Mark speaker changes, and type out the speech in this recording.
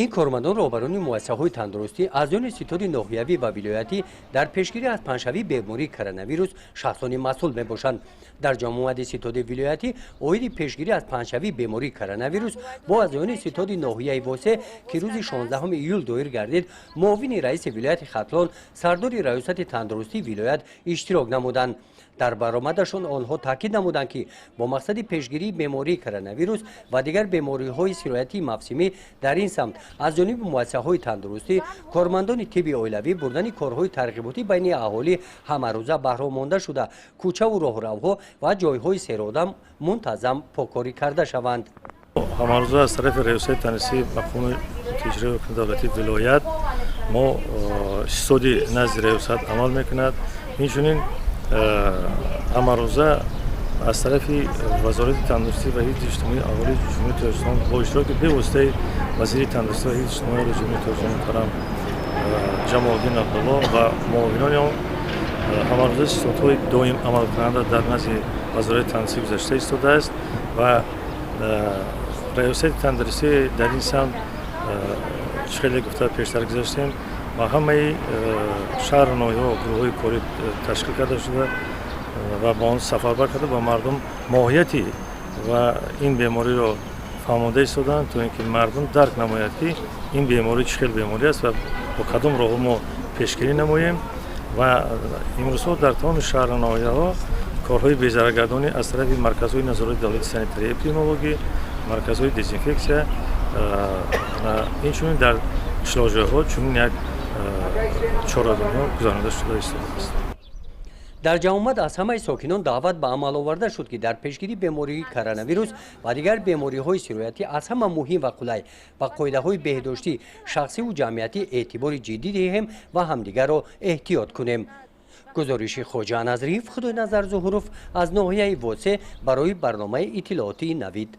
Speaker 1: Ин кормандон, роҳбарони муассисаҳои тандурустӣ, аъзоёни ситоди ноҳиявӣ ва вилоятӣ дар пешгирӣ аз паҳншавии бемории коронавирус шахсони масъул мебошанд. Дар ҷамъомади ситоди вилоятӣ оиди пешгирӣ аз паҳншавии бемории коронавирус бо аъзоёни ситоди ноҳияи Восе, ки рӯзи 16 июл доир гардид, муовини раиси вилояти Хатлон, сардори раёсати тандурустии вилоят иштирок намуданд. Дар баромадашон онҳо таъкид намуданд, ки бо мақсади пешгирии бемории коронавирус ва дигар бемориҳои сироятии мавсимӣ дар ин самт аз ҷониби муассисаҳои тандурустӣ, кормандони тибби оилавӣ бурдани корҳои тарғиботӣ байни аҳолӣ ҳамарӯза баҳро монда шуда, кӯчаву роҳравҳо ва ҷойҳои серодам мунтазам поккорӣ карда шаванд.
Speaker 2: Ҳамарӯза аз тарафи раёсати тандурустии мақоми иҷрои ҳукумати давлатии вилоят мо ситоди назди раёсат амал мекунад. Инчунин ҳамарӯза аз тарафи Вазорати тандурустӣ ва ҳифзи иҷтимоии аҳолии Ҷумҳурии Тоҷикистон бо иштироки бевоситаи вазири тандурустӣ ва ҳифзи иҷтимоии аҳолии Ҷумҳурии Тоҷикистон муҳтарам Ҷамолиддин Абдулло ва муовинони он ҳамарӯза ситодҳои доим амалкунанда дар назди Вазорати тандурустӣ гузашта истодааст ва раёсати тандурустӣ дар ин самт чӣ хеле гуфта пештар гузаштем, ба ҳамаи шаҳру ноҳияҳо гурӯҳҳои корӣ ташкил карда шуда ва ба он сафарбар карда, ба мардум моҳияти ва ин бемориро фаҳмонда истоданд, то ин ки мардум дарк намояд, ки ин беморӣ чӣ хел беморӣ аст ва бо кадом роҳҳо мо пешгирӣ намоем. Ва имрӯзҳо дар тамоми шаҳру ноҳияҳо корҳои безараргардонӣ аз тарафи марказҳои назорати давлати санитария эпидемиологӣ, марказҳои дезинфексия, инчунин дар қишлоқҷойҳо чунин як чорабиниҳо гузаронида шуда истодааст.
Speaker 1: Дар ҷамъомад аз ҳамаи сокинон даъват ба амал оварда шуд, ки дар пешгирии бемории коронавирус ва дигар бемориҳои сироятӣ аз ҳама муҳим ва қулай ба қоидаҳои беҳдоштӣ шахсиву ҷамъиятӣ эътибори ҷиддӣ диҳем ва ҳамдигарро эҳтиёт кунем. Гузориши Хоҷа Назриев, Худойназар Зуҳуров аз ноҳияи Восе барои барномаи иттилоотии «Навид».